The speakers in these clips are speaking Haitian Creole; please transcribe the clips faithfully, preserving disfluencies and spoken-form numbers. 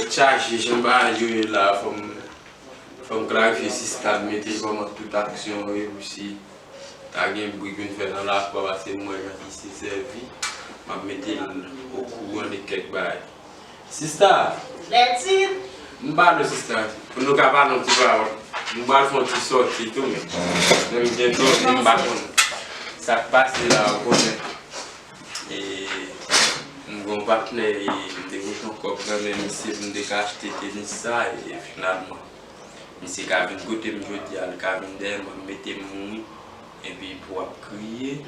Chaje, jan bagay yo ye la, fò m, fò m klarifye sista, mete kòman tout aksyon yo ye, pou si ta gen bri vin fè nan lakou a, paske m wè jan misye sèvi, m ap mete l okouran de kèk bagay. Sista! Lètid! M ba nou, sista, pou nou ka pale yon ti pawòl. M pral fè yon ti sòti tou, men. Men m gen dòmi, m pa konn sa k pase la, ou konnen. E, m gen yon patnè, e, m te pote yon kòb nan men misye pou m te ka achte tenis sa, e finalman, misye ka vin kote m jodi a, li ka vin dèyè m, ap mete m mouri. Epi pou w ap kriye,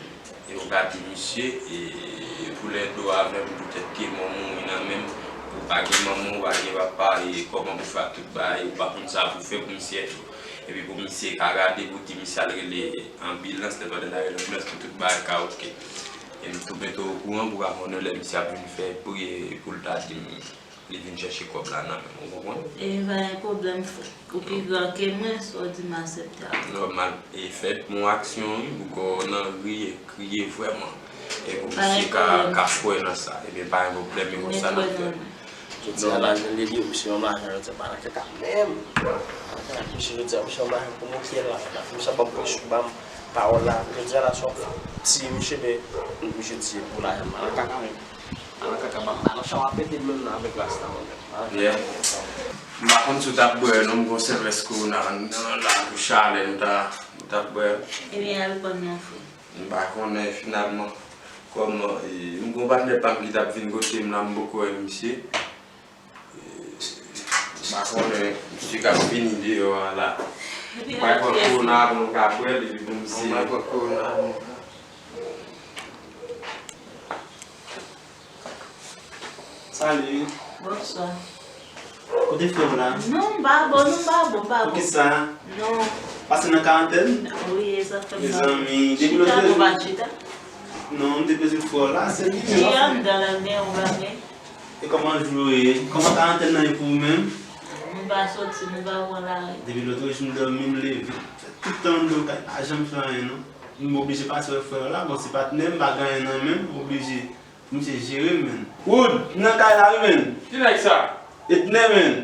e ou ka di misye, e pou lè do avè m, poutèt ke mwen mouri nan men m, ou pa gen manman, ou pa gen papa, e kòman pou fè ak tout bagay, ou pa konn sa pou fè pou misye tou. Epi pou misye ka gade, pou di misye al rele anbilans, lè pandan l al rele anbilans, pou tout bagay ka oke. E m tou mete w okouran pou w ka konnen lè misye ap vin fè pri, e pou l ta di m li vin chèche kòb la nan men m, ou konprann? E pa gen pwoblèm, frè. Ou pi gran ke mwen, sa w di m aksepte a. Nòmal. E fè bon aksyon, wi, pou kò w nan ri, e kriye vrèman. E pou misye ka, ka kwè nan sa. Ebyen, pa gen pwoblèm, e konsa n ap fè. Jodi a, lajan li di, misye yon lajan, jodi a, pa nan kaka menm. Misye, jodi a, misye yon lajan pou mwen ki la. Misye ap ban m pwòch, ban m pawòl la. Jodi a, la, sou ti misye, men, misye di, pou lajan, pa nan kaka menm. Ala kaka, ba, ba, nan chan w ap pete menm nan avèk rasta, mwen menm. Ala kaka, yeah. M pa konn si w t ap bwè, non, m gon sèvès kowona nan la pou chalè, nou ta, nou t ap bwè. Ebyen, al pran nan, frè. M pa konnen, finalman, kòman, e, m gon patnè pa m ki t ap vin kote m la, m poko wè misye. E, m pa konnen, misye k ap vini deyò a la. Ebyen, m pa pran kowona, pou nou ka bwè, epi pou misye. M pa pran kowona, non. Salut. Bonswa. Kote frè w la? Non, m pa bon, non, m pa bon, m pa bon. Poukisa? Non. Pase nan karantèn? Wi, e sa k fè m la. Mezanmi, depi lòt jou. Chita, nou pa chita? Non, m te bezwen frè w la, se li menm. Li anndan la, men ou pa gen. E kòman jou yo ye? Kòman karantèn nan ye pou ou menm? Nou pa soti, nou pa pran lari. Depi lòt jou m dòmi, m leve. Fè tout tan m anndan kay, pa janm fè anyen, non. M oblije pase wè frè w la, bon, se patnè m, pa gen anyen nan men m, m oblije. Misye jere m, menn. Wood, m nan kay la, wi, menn. Ki nèg sa? Etnè, menn.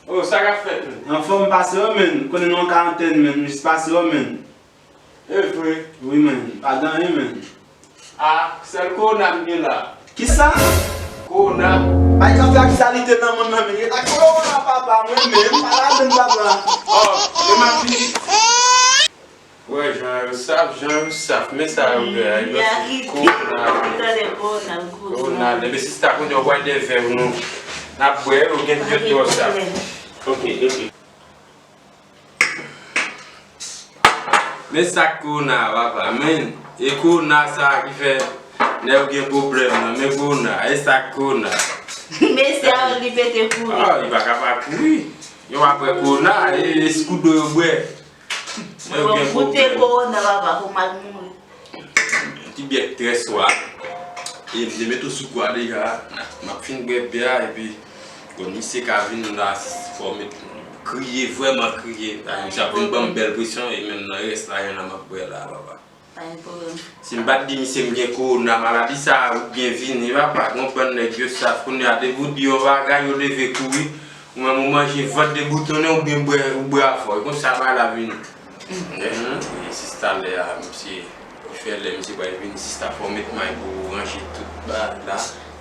Oh, sa k ap fèt, menn? Anfòm, pase wè, menn. Konnen nou an karantèn, menn. M jis pase wè, menn. E vre? Wi, menn. Pa gen anyen, menn. Ah, sèl kowona m gen la. Kisa? Kowona. Pa gen anfè aktyalite nan monn nan, menn. Gen kowona, papa, mwen menm. Pa ladan l, papa. Oh, men m ap vini. Wè, jan yo saf, jan yo saf. Men sa yo fè a, yo se kowona. Kowona, men. Kowona, men sista, kounye a w pral de vè pou nou. N ap bwè, ou gen dlo twò saf. Ok, ok. Men sa k kowona a, papa. Men, e kowona sa a ki fè nèg yo gen pwoblèm nan. Men kowona, e sa k kowona. Mesye a, li pete kouri. Ah, li pa ka pa kouri. Yo pa bwè kowona, e, e skudo yo bwè. Mwen, bon, goute kowona, papa, pou m al mouri. Ti byè k trè swa. E m te mete w sou gwa deja. M ap fin bwè byè a, epi kon misye ka vin la, fò m met kriye, vrèman kriye. Misye ap vin ban m bèl presyon, e menm nan rès lajan nan m ap bwè la, papa. Pa gen pwoblèm. Si m pa t di misye m gen kowona, maladi sa a ou byen vini, papa, konprann nèg yo saf. Kounye a, depi w di yon bagay, yo leve kouri. Ou menm ou manje vant deboutonnen, ou byen bwè, ou bwè avè w. E konsa bagay la vini. Mhm. E sista lè a, misye, li fè lè misye pral vini, sista fò w met may pou w ranje tout bagay la.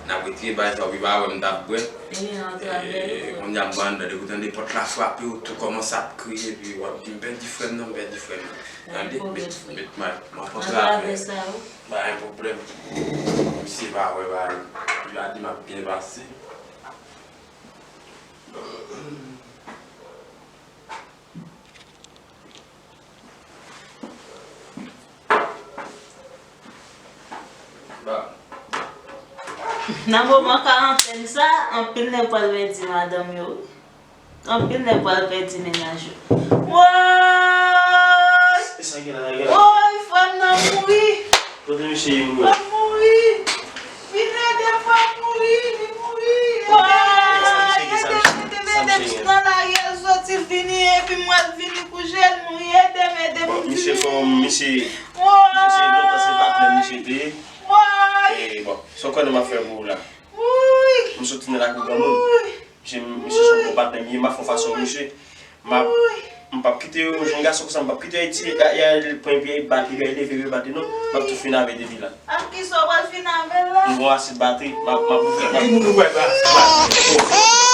N ap retire bagay sa, ou pi pa wè m t ap bwè. E, kounye a m pran anndan, depi w tande pòt la frape, ou tou kòmanse ap kriye, epi w ap di, "M pèdi frè m nan, m pèdi frè m nan." Tande, met, met may, m ap antre avè w. Pa gen pwoblèm. Misye pa wè bagay. Li pa di m ap byen pase. Nan moman karantèn sa, anpil nèg pral pèdi madanm yo wi. Anpil nèg pral pèdi mennaj yo. Woy! Woy, frè m nan mouri! Kote misye ye, bro? Frè m mouri! Vin ede m, frè m mouri, li mouri. Ede m, ede m, ede m, ede m, ede m, sot nan lari a, l soti, l vini, epi m wè l vini kouche, l mouri. Ede m, ede m, misye fò, misye, misye se lontan se patnè misye te ye. Woy! E, bon, se w konnen m ap fè pou ou la. Woy! M soti nan lakou granmoun. Woy! Misye, misye se yon bon patnè m ye, m ap fè yon fason misye. M ap, m p ap kite yon jèn gason konsa, m p ap kite Ayiti, y a, y a pran epi y a bat li, y a leve, y a bat li, non. M ap tou fini avè l depi la. Ak kisa w pral fini avè l la? M gon asid batri, m ap, m ap ouvri, m ap. Ki moun ou wè la?